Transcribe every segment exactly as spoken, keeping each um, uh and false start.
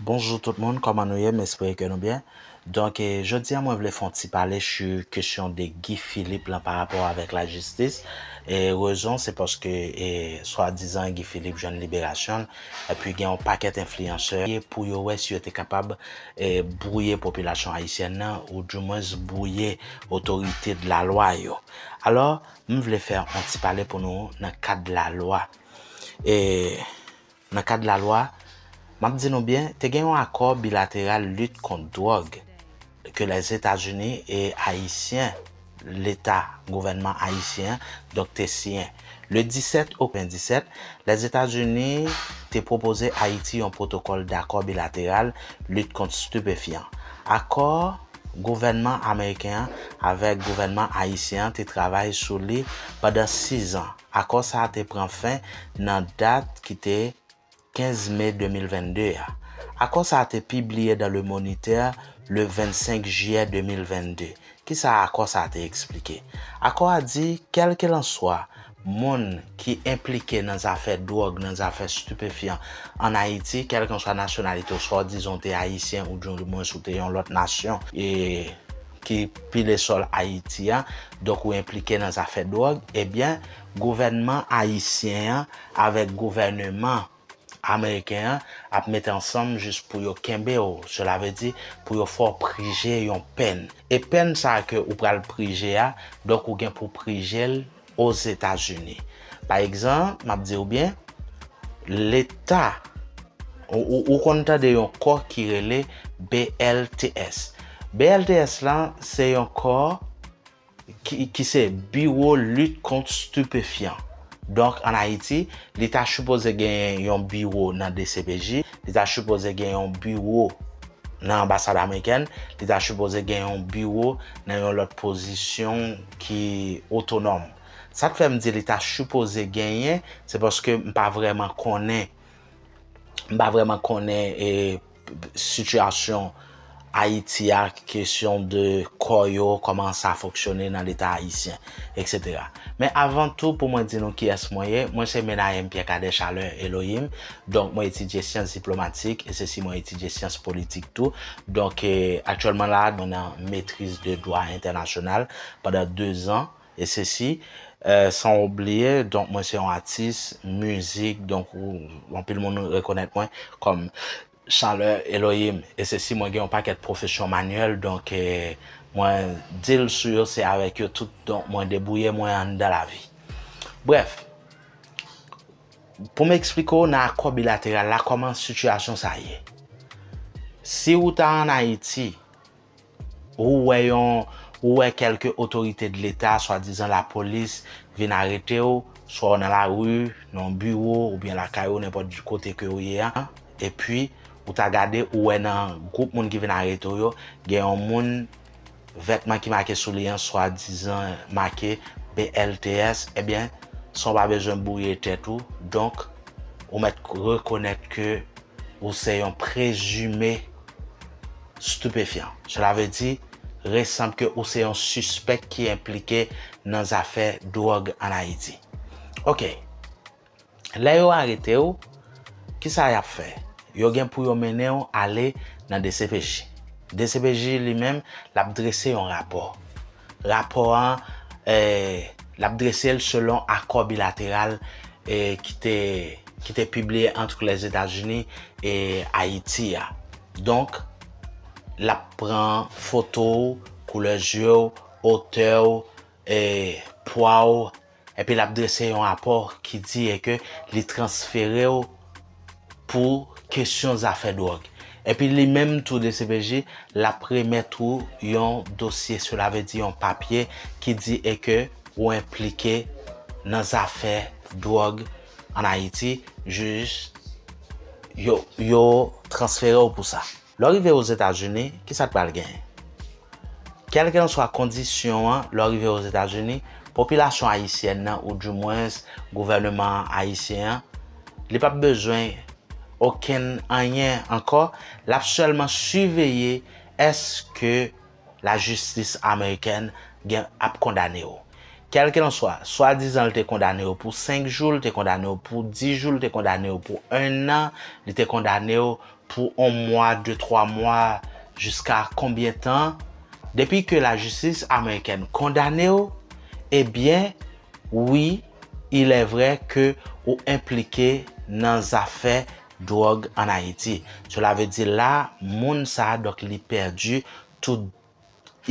Bonjou tout moun, kòman nou ye? M espere ke nou byen. Donk, e, jodi a mwen vle fè yon ti pale sou kesyon de Guy Philippe lan pa rapò avèk lajistis. E rezon se paske, e, swadizan Guy Philippe jwenn liberasyon l, epi gen yon pakèt enfliyansè pou yo wè si yo te kapab, e, bwouye popilasyon ayisyèn nan, oudimwens bwouye otorite de lalwa yo. Alò, m vle fè yon ti pale pou nou nan kad lalwa. E nan kad lalwa, m ap di nou byen, te gen yon akò bilateral lit kont dwòg ke Lèzetazini e Ayisyen, Leta, gouvènman ayisyen an, donk te siyen. Le disèt oktòb disèt, Lèzetazini te pwopoze Ayiti yon pwotokòl dakò bilateral lit kont stipefyan. Akò gouvènman ameriken an avèk gouvènman ayisyen an te travay sou li pandan sizan. Akò sa a te pran fen nan dat ki te kenz me de mil vennde a. Akò sa a te pibliye dans Le Moniteur le vennsenk jiyè de mil vennde. Kisa akò sa a te eksplike? Akò a di, kèlkelanswa moun ki enplike nan zafè dwòg, nan zafè stipefyan ann Ayiti, kèlkelanswa nasyonalite w, swa w dizon w te ayisyen oudimwens ou te yon lòt nasyon, e ki pile sòl Ayiti a, donk ou enplike nan zafè dwòg, ebyen, gouvènman ayisyen an avèk gouvèneman ameriken an ap mete ansanm jis pou yo kenbe w, sela vle di pou yo fè w prije yon pèn. E pèn sa a ke ou pral prije a, donk ou gen pou prije l Ozetazini. Pa egzanp, m ap di w byen, Leta, ou, ou, ou konn tande yon kò ki rele B L T S. B L T S lan, se yon kò ki, ki se Biwo Lit Kont Stipefyan. Donk, ann Ayiti, li ta sipoze genyen yon biwo nan D C P J, li ta sipoze gen yon biwo nan anbasad amerikèn, li ta sipoze gen yon biwo nan yon lòt pozisyon ki otonòm. Sa k fè m di li ta sipoze genyen, se paske m pa vrèman konnen, m pa vrèman konnen, e, sitiyasyon Ayiti a, kesyon de kò yo, kòman sa fonksyone nan Leta ayisyen, et cetera. Men avan tou, pou mwen di nou kiyès mwen ye, mwen se Menayem Pierre Cadet Chaleur Elohim. Donk, mwen etidye syans diplomatik, e sesi mwen etidye syans politik tou. Donk, e, aktyèlman la, mwen nan metriz de dwa entènasyonal pandan de zan, e sesi, e, san oubliye, donk, mwen se yon atis, mizik, donk, ou, anpil moun rekonèt mwen kòm Chaleur Elohim, e sesi mwen gen yon pakèt pwofesyon manyèl, donk, e, mwen deal sou yo, se avèk yo tout, donk, mwen debouye mwen anndan lavi. Brèf, pou m eksplike w nan akò bilateral la, kòman sitiyasyon sa ye. Si ou ta ann Ayiti, ou wè yon, ou wè kèlke otorite de Leta, swadizan lapolis, vin arete w, swa w nan lari, nan yon biwo, oubyen lakay ou, nenpòt kote ke w ye a, epi ou ta gade, ou wè nan gwoup moun ki vin arete w yo, gen yon moun, vètman ki make sou li an, swadizan make B L T S, ebyen, san w pa bezwen bwouye tèt ou, donk, ou mèt rekonèt ke ou se yon prezime stipefyan. Sela vle di, resanble ke ou se yon sispèk ki enplike nan zafè dwòg ann Ayiti. Oke. Lè yo arete w, kisa y ap fè? Yo gen pou yo mennen w ale nan D C P J. D C P J li menm, l ap drese yon rapò. Rapò an, e, l ap drese l selon akò bilateral, e, ki te, ki te pibliye ant Lèzetazini e Ayiti a. Donk, l ap pran foto w, koulè je w, otè w, e, pwa w, epi l ap drese yon rapò ki di e ke li transfere w pou kesyon zafè dwòg. Epi li menm tou D C P J, l ap remèt ou yon dosye, sela vle di yon papye ki di e ke ou enplike nan zafè dwòg ann Ayiti, jis yo, yo transfere w pou sa. Lè w rive Ozetazini, kisa k pral genyen? Kèlkelanswa kondisyon an, lè w rive Ozetazini, popilasyon ayisyèn nan, oudimwens gouvèneman ayisyen an, li p ap bezwen okenn anyen ankò, l ap sèlman siveye èske lajistis amerikèn gen, ap kondane w. Kèlkelanswa, swadizan l te kondane w pou senk jou, l te kondane w pou dis jou, l te kondane w pou ennan, li te kondane w pou yon mwa, de, twa mwa, jiska konbyen tan, depi ke lajistis amerikèn kondane w, ebyen, wi, il est vrai ke ou enplike nan zafè dwòg ann Ayiti. Sela vle di la, moun sa a, donk, li pèdi tout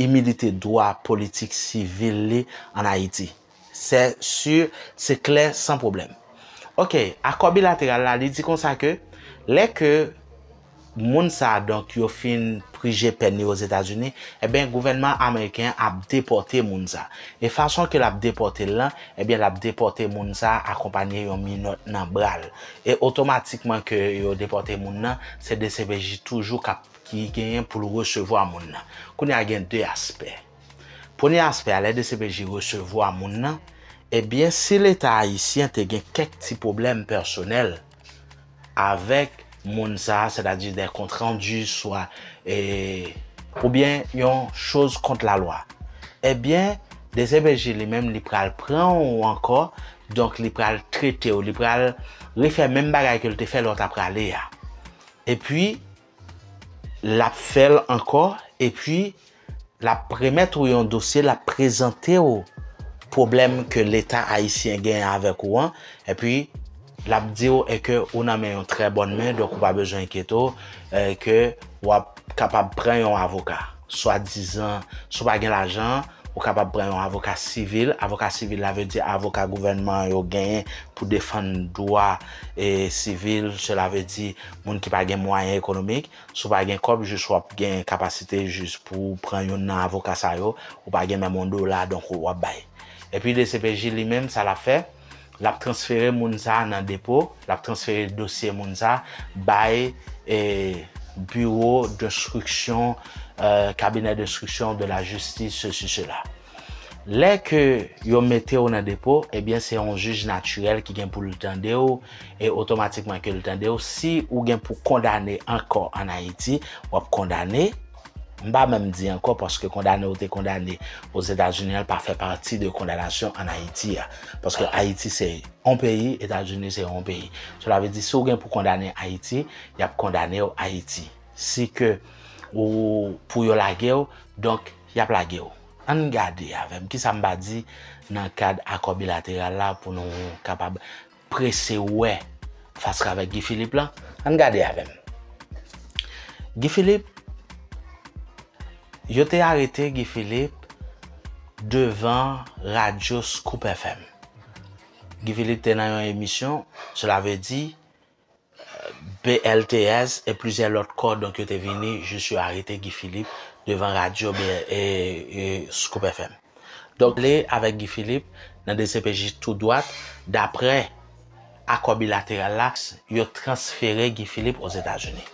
imilite dwa politik sivil li ann Ayiti. Se si, se klè, san pwoblèm. Oke, akò bilateral la, li di konsa ke lè ke moun sa a, donk, yo fin prije pèn li Ozetazini, ebyen, gouvènman ameriken an ap depòte moun sa a. E fason ke l ap depòte l lan, ebyen, l ap depòte moun sa a akonpanye yon minò nan bra l. E otomatikman ke yo depòte moun nan, se D C P J toujou k ap, ki genyen pou l resevwa moun nan. Kounye a, gen de aspè. Premye aspè a, lè D C P J resevwa moun nan, ebyen, si Leta ayisyen te gen kèk ti pwoblèm pèsonèl avèk moun sa a, sètadi de kont randi, swa, e, oubyen yon choz kont lalwa, ebyen, D C P J li menm, li pral pran w ankò, donk, li pral trete w, li pral refè menm bagay ke l te fè lè w t ap prale a. Epi, l ap fè l ankò, epi l ap remèt ou yon dosye, l ap prezante w pwoblèm ke Leta ayisyen genyen avèk ou an, epi l ap di w e ke ou nan men yon trè bòn men, donk ou pa bezwen enkyete w, e ke w ap kapab pran yon avoka. Swadizan, si w pa gen lajan, ou kapab pran yon avoka sivil. Avoka sivil la vle di avoka gouvènman an yo genyen pou defann dwa, e, sivil. Sela vle di moun ki pa gen mwayen ekonomik. Si w pa gen kòb, jis w ap gen kapasite jis pou w pran youn nan avoka sa yo. Ou pa gen menm yon dola, donk w ap bay. Epi D C P J li menm, sa l ap fè, l ap transfere moun sa a nan depo, l ap transfere dosye moun sa a bay, e, bureau d'instruction, e, cabinet d'instruction de la justice, ceci, cela. Lè ke yo mete w nan depo, ebyen, se yon jij natirèl ki gen pou l tande w, e otomatikman ke l tande w, si ou gen pou kondane ankò ann Ayiti, w ap kondane. M pa menm di ankò, paske kondane ou te kondane Ozetazini an, l pa fè pati de kondanasyon ann Ayiti a. Paske Ayiti se yon peyi, Etazini se yon peyi. Sela vle di, si w gen pou kondane Ayiti, y ap kondane w Ayiti. Si ke ou, pou yo lage w, donk, y ap lage w. Ann gade avè m, kisa m pa di nan kad akò bilateral la pou nou kapab prese wè fatra avèk Guy Philippe lan? Ann gade avè m. Guy Philippe, yo te arete Guy Philippe devan radyo Scoop F M. Guy Philippe te nan yon emisyon, sela vle di, B L T S e plizyè lòt kò, donk, yo te vini jis yo arete Guy Philippe devan radyo B-, e, e, Scoop F M. Donk, ale avèk Guy Philippe nan D C P J tou dwat, daprè akò bilateral la, yo transfere Guy Philippe Ozetazini.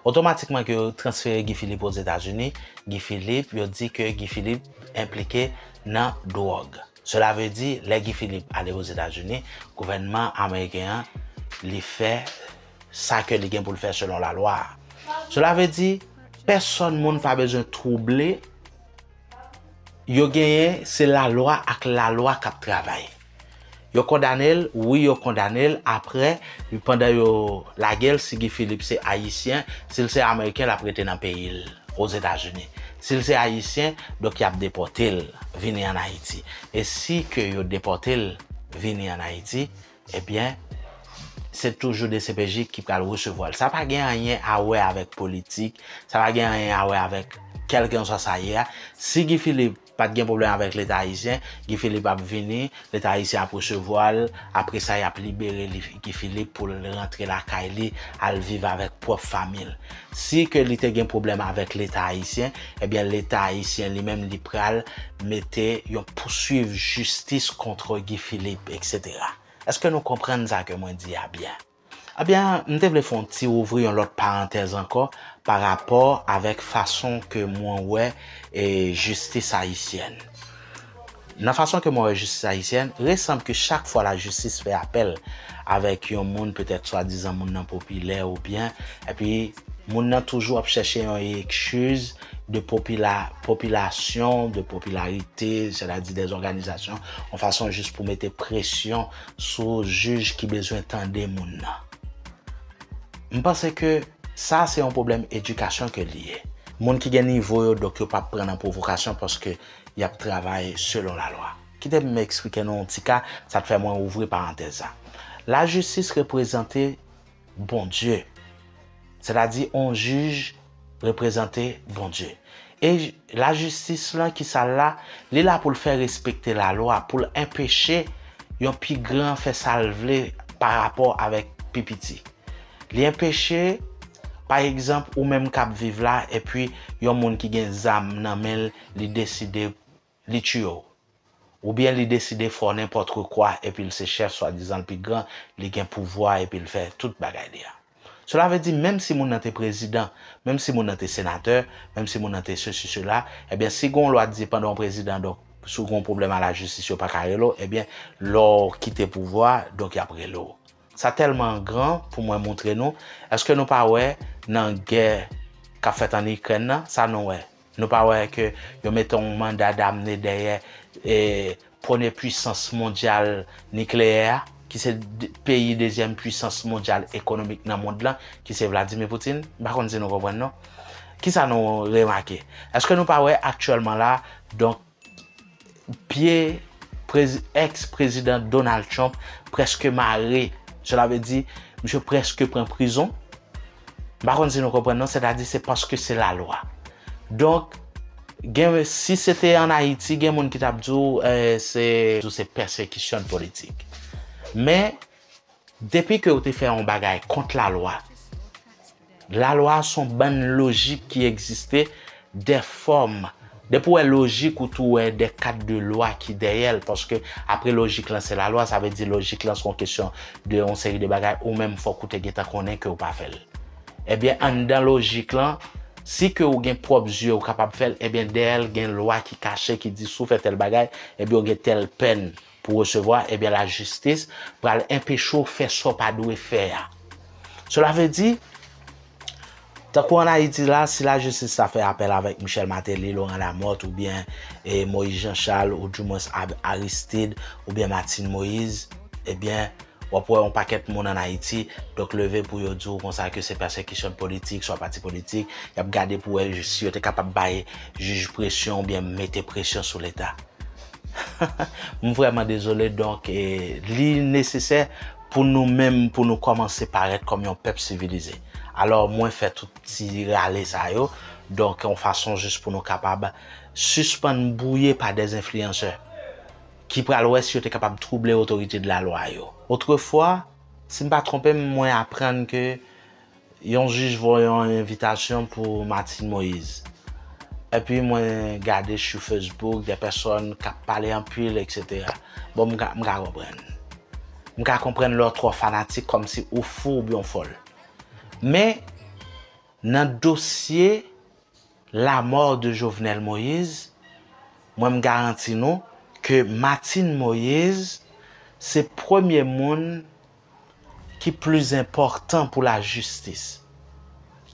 Otomatikman ke yo transfere Guy Philippe Ozetazini, Guy Philippe, yo di ke Guy Philippe enplike nan dwòg. Sela vle di, lè Guy Philippe ale Ozetazini, gouvènman ameriken an, li fè sa ke li gen pou l fè selon lalwa a. Sela vle di, pèsòn moun pa bezwen twouble, yo genyen, se lalwa ak lalwa k ap travay. Yo kondane l, wi, yo kondane l, apre, pandan yo lage l, si Guy Philippe se ayisyen, si l se ameriken, l ap rete nan peyi l, Ozetazini. Si l se ayisyen, donk, y ap depòte l vini ann Ayiti. E si ke yo depòte l vini ann Ayiti, ebyen, se toujou D C P J ki pral resevwa l. Sa pa gen anyen a wè avèk politik, sa pa gen anyen a wè avèk kèlkenswa sa ye a. Si Guy Philippe pa t gen pwoblèm avèk Leta ayisyen, Guy Philippe ap vini, Leta ayisyen ap resevwa l, apre sa, y ap libere li, Guy Philippe, pou l rantre lakay li, al viv avèk pwòp fanmi l. Si ke li te gen pwoblèm avèk Leta ayisyen, ebyen, Leta ayisyen li menm, li pral mete yon pouswiv jistis kont Guy Philippe, etsetera. Èske nou konprann sa ke mwen di a byen? Ebyen, m te vle fè yon ti ouvri yon lòt parantèz ankò pa rapò avèk fason ke mwen wè, e, jistis ayisyèn. Nan fason ke mwen wè jistis ayisyèn, resanm ke chak fwa lajistis fè apèl avèk yon moun, petèt swadizan moun nan popilè oubyen, epi moun nan toujou ap chèche yon eskiz de popila-, popilasyon, de popilarite, sètadi de òganizasyon, yon fason jis pou mete presyon sou jij ki bezwen tande moun nan. M panse ke Sa se yon pwoblèm edikasyon ke l ye. Moun ki gen nivo yo, donk yo p ap pran nan pwovokasyon paske y ap travay selon lalwa. Kite m eksplike nou yon ti ka, sa t fè mwen ouvri parantèz sa. Lajistis reprezante Bondye. Sètadi, yon jij reprezante Bondye. E lajistis lan, ki sa l la? Li la pou l fè respekte lalwa, pou l enpeche yon pi gran fè sa l vle pa rapò avèk pi piti. Li enpeche, pa egzanp, ou menm k ap viv la, epi yon moun ki gen zam nan men l, li deside li tiye w. Oubyen li deside fè w nenpòt kwa, epi l se chèf, swadizan l pi gran, li gen pouvwa, epi l fè tout bagay li a. Sela vle di, menm si moun nan te prezidan, menm si moun nan te senatè, menm si moun nan te sesi, sela, ebyen, si gen yon lwa di pandan w prezidan, donk, si w gen yon pwoblèm a lajistis, yo pa ka rele w, ebyen, lè w kite pouvwa, donk, y ap rele w. Sa tèlman gran pou mwen montre nou. Èske nou pa wè nan gè k ap fèt ann Ikrèn nan? Sa nou wè. Nou pa wè ke yo mete yon manda damne dèyè, e, premye pwisans mondyal nikleyè a, ki se de, peyi dezyèm pwisans mondyal ekonomik nan mond lan, ki se Vladimir Putin? M pa konn si nou konprann non. Kisa nou remake? Èske nou pa wè aktyèlman la, donk, pye prezi-, èks prezidan Donald Trump prèske mare. Sela vle di, misye prèske pran prizon. M pa konn si nou konprann non, sètadi se paske se lalwa. Donk, gen, si se te ann Ayiti, gen moun ki t ap di w, eh, se, se pèsekisyon politik. Men, depi ke w te fè yon bagay kont lalwa, lalwa se yon bann lojik ki egziste, de fòm. Depi w wè lojik, ou tou wè de kad de lwa ki dèyè l, paske apre lojik lan se lalwa, sa vle di lojik lan se yon kesyon de yon seri de bagay, ou menm fòk ou te gentan konnen ke w pa fè l. Ebyen, anndan lojik lan, si ke w gen pwòp zye w kapab fè l, ebyen, dèyè l gen lwa ki kache, ki di si w fè tèl bagay, ebyen, w gen tèl pèn pou resevwa, ebyen, lajistis pral enpeche w fè sa w pa dwe fè a. Sela vle di, tankou ann Ayiti la, si lajistis ta fè apèl avèk Michel Martelly, Laurent Lamothe, oubyen, e, Moïse Jean Charles, oudimwens Ab-, Aristide, oubyen Martine Moïse, ebyen, w ap wè yon pakèt moun ann Ayiti, donk, leve pou yo di w konsa ke se pèsekisyon politik, swa pati politik, y ap gade pou wè si yo te kapab bay jij presyon oubyen mete presyon sou Leta. M vrèman dezole, donk, e, li nesesè pou nou menm, pou nou kòmanse parèt kòm yon pèp sivilize. Alò, mwen fè tout ti rale sa yo, donk, yon fason jis pou nou kapab sispann bwouye pa dèzenfliyansè ki pral wè si yo te kapab twouble otorite de la lwa yo. Otrefwa, si m pa twonpe m, mwen aprann ke yon jij voye yon envitasyon pou Martine Moïse. Epi mwen gade sou Facebook, de pèsòn k ap pale anpil, etsetera. Bon, m ka, m ka konprann. M ka konprann lè w twò fanatik, kòmsi ou fou oubyen w fòl. Men, nan dosye la mort de Jovenel Moïse, mwen m garanti nou ke Martine Moïse se premye moun ki plis enpòtan pou lajistis,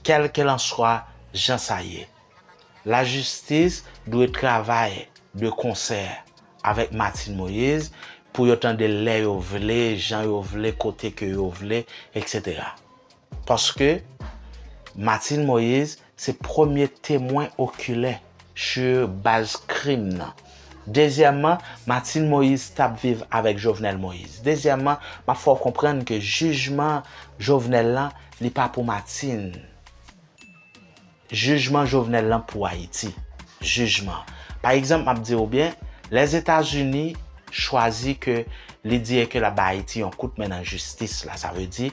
kèlkelanswa jan sa ye. Lajistis dwe travay de konsè avèk Martine Moïse pou yo tande l lè yo vle, jan yo vle, kote ke yo vle, etsetera. Paske Martine Moïse se premye temwen okilè sou baz krim nan. Dezyèmman, Martine Moïse t ap viv avèk Jovenel Moïse. Dezyèmman, m ap fè w konprann ke jijman Jovenel lan, li pa pou Martine. Jijman Jovenel lan pou Ayiti. Jijman. Pa egzanp, m ap di w byen, Lèzetazini chwazi ke li di ke l ap ba Ayiti yon kout men nan jistis la. Sa vle di,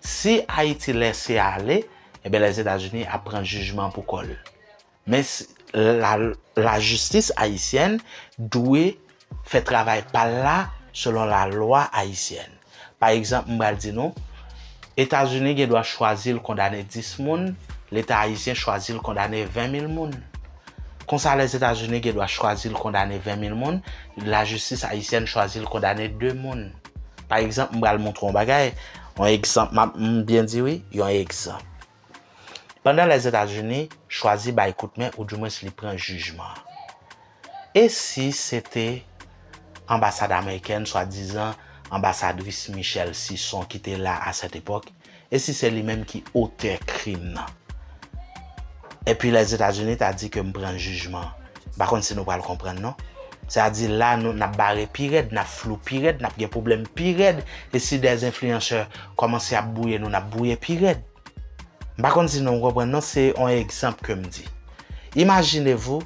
si Ayiti lèse ale, ebyen, Lèzetazini ap pran jijman pou kò l. Men s-, la, lajistis ayisyèn dwe fè travay pa l la selon lalwa ayisyèn. Pa egzanp, m pral di nou, Etazini gen dwa chwazi l kondane dis moun, Leta ayisyen chwazi l kondane ven mil moun. Konsa, Lèzetazini gen dwa chwazi l kondane ven mil moun, lajistis ayisyèn chwazi l kondane de moun. Pa egzanp, m pral montre w yon bagay, yon egzanp, m ap, m byen di wi, yon egzanp. Pandan Lèzetazini chwazi bay kout men, oudimwens li pran jijman an. E si se te anbasad amerikèn, swadizan anbasadris Michelle Sison ki te la a sèt epòk, E si se li menm ki otè krim nan? Epi Lèzetazini ta di ke m pran jijman. M pa konn si nou pral konprann non. Sa di la nou n ap bare pi rèd, n ap flou pi rèd, n ap gen pwoblèm pi rèd. E si dè enfliyansè kòmanse ap bwouye nou, n ap bwouye pi rèd. M pa konn si nou konprann non, se yon egzanp ke m di. Imajine vou,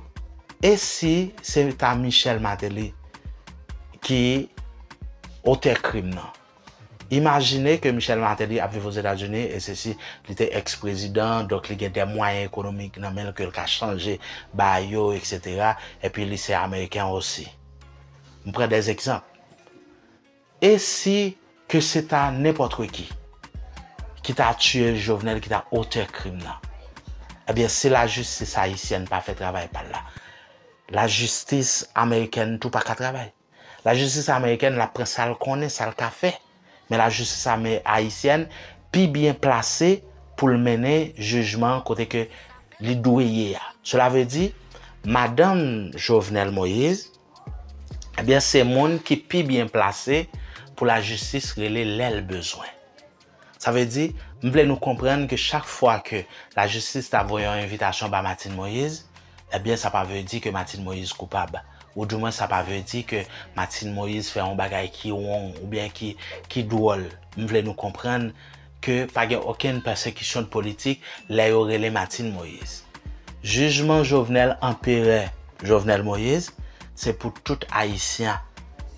e si se ta Michel Martelly ki otè krim nan? Imajine ke Michel Martelly ap viv Ozetazini e se si li te ex-prezidan, donk li gen de mwayen ekonomik nan men l ke l ka chanje bagay yo, et cetera. Epi li se Ameriken osi. M pran de egzanp. E si ke se ta nenpòt ki ki ta tiye Jovenel, ki ta otè krim nan? Ebyen, si lajistis ayisyèn pa fè travay pa l la, lajistis amerikèn tou pa ka travay. Lajistis amerikèn, l ap pran sa l konnen, sa l ka fè. Men lajistis ame-, ayisyèn pi byen plase pou l mennen jijman kote ke li dwe ye a. Sela vle di, madanm Jovenel Moïse, ebyen, se moun ki pi byen plase pou lajistis rele lè l bezwen. Sa vle di, m vle nou konprann ke chak fwa ke lajistis ta voye yon envitasyon ba Martine Moïse, ebyen, sa pa vle di ke Martine Moïse koupab. Oudimwen, sa pa vle di ke Martine Moïse fè yon bagay ki won oubyen ki, ki dwòl. M vle nou konprann ke pa gen okenn pèsekisyon politik lè yo rele Martine Moïse. Jijman Jovenel, anperè Jovenel Moïse, se pou tout Ayisyen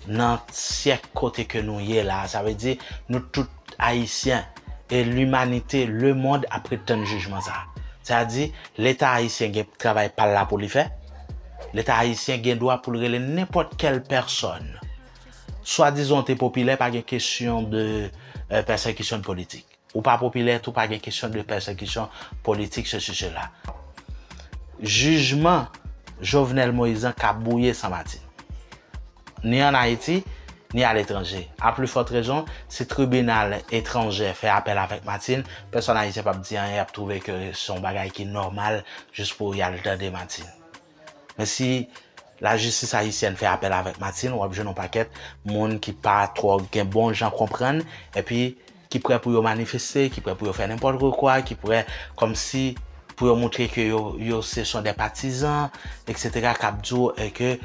nan syèk kote ke nou ye la. Sa vle di, nou tout Ayisyen e limanite, lemonn ap ret tann jijman sa. Sa di, Leta ayisyen gen travay pa l la pou li fè. Leta ayisyen gen dwa pou l rele nenpòt kèl pèsòn. Swadizan w te popilè, pa gen kesyon de, euh, pèsekisyon politik. Ou pa popilè tou, pa gen kesyon de pèsekisyon politik, sesi, sela. Jijman Jovenel Moïse an ka bwouye San Matin. Ni ann Ayiti, ni aletranje. A pli fòt rezon, si tribinal etranjè fè apèl avèk Martine, pèsòn ayisyen p ap di anyen, y ap twouve ke se yon bagay ki nòmal jis pou y al tande Martine. Men si lajistis ayisyèn fè apèl avèk Martine, w ap jwenn yon pakèt moun ki pa twò gen bon jan konprann, epi ki prè pou yo manifeste, ki prè pou yo fè nenpòt kwa, ki prè kòmsi pou yo montre ke yo, yo se sont des partisans, et cetera, k ap di w, eh, ke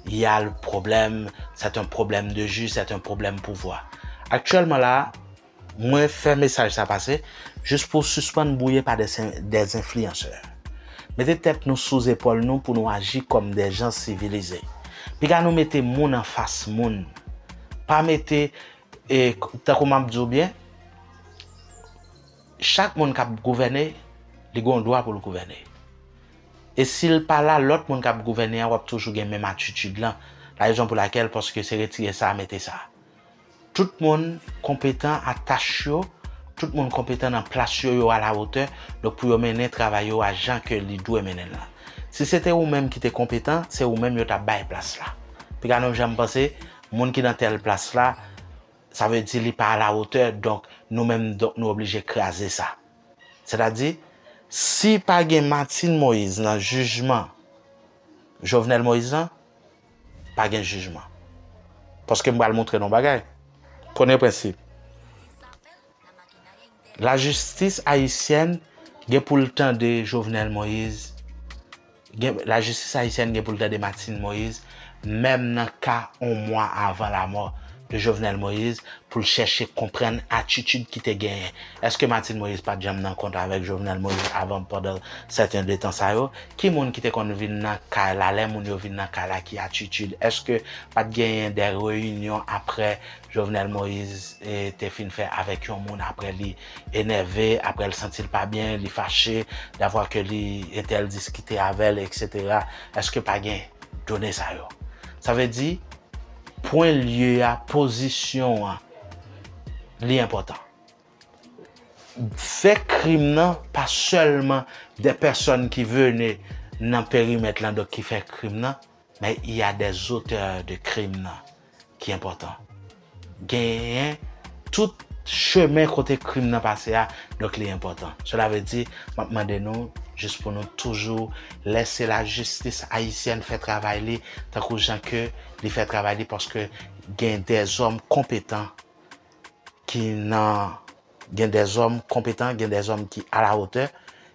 y a le problème, c'est un problème de jus, c'est un problème pouvoir. Aktyèlman la, mwen fè mesaj sa pase, jis pou sispann bwouye pa des, des influenceurs. Mete tèt nou sou zepòl nou pou nou aji kòm des gens civilisés. Piga nou mete moun anfas moun. Pa mete, e, tankou m ap di w byen, chak moun k ap gouvène, li gen yon dwa pou l gouvène. E si l pa la, lòt moun k ap gouvène a, w ap toujou gen menm atitid lan. La rezon pou lakèl, paske se retire sa, mete sa. Tout moun konpetan a tach yo, tout moun konpetan nan plas yo, yo alawotè, donk pou yo mennen travay yo a jan ke li dwe mennen l lan. Si se te ou menm ki te konpetan, se ou menm yo t ap bay plas la. Piga nou janm panse, moun ki nan tèl plas la, sa vle di li pa alawotè, donk nou menm, donk nou oblije kraze sa. Sètadi, si pa gen Martine Moïse nan jijman Jovenel Moïse lan, pa gen jijman. Paske m pral montre nou yon bagay. Premye prensip. Lajistis ayisyèn gen pou l tande Jovenel Moïse, gen, lajistis ayisyèn gen pou l tande Martine Moïse, menm nan ka yon mwa avan lamò de Jovenel Moïse, pou l chèche konprann atitid ki te genyen. Èske Martine Moïse pa t janm nan kont avèk Jovenel Moïse avan, pandan sèten de tan sa yo? Ki moun ki te konn vin nan kay la, lè moun yo vin nan kay la, ki atitid? Èske pa t genyen de reyinyon apre Jovenel Moïse, e, te fin fè avèk yon moun, apre li enève, apre l santi l pa byen, li fache, davwa ke li, entèl diskite avè l, et cetera? Èske pa gen done sa yo? Sa vle di, pwen lye a, pozisyon an, li enpòtan. Fè krim nan, pa sèlman de pèsòn ki vene nan perimèt lan, donk ki fè krim nan, men il y a des auteurs de krim nan ki enpòtan. Genyen tout chemen kote krim nan pase a, donk li enpòtan. Sela vle di, m ap mande nou, jis pou nou toujou lèse lajistis ayisyèn fè travay li, tankou jan ke li fè travay li, paske gen dèzòm konpetan ki nan Gen dèzòm konpetan, gen dèzòm ki alawotè.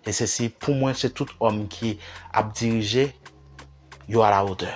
E se si, pou mwen, se tout òm ki ap dirije, yo alawotè.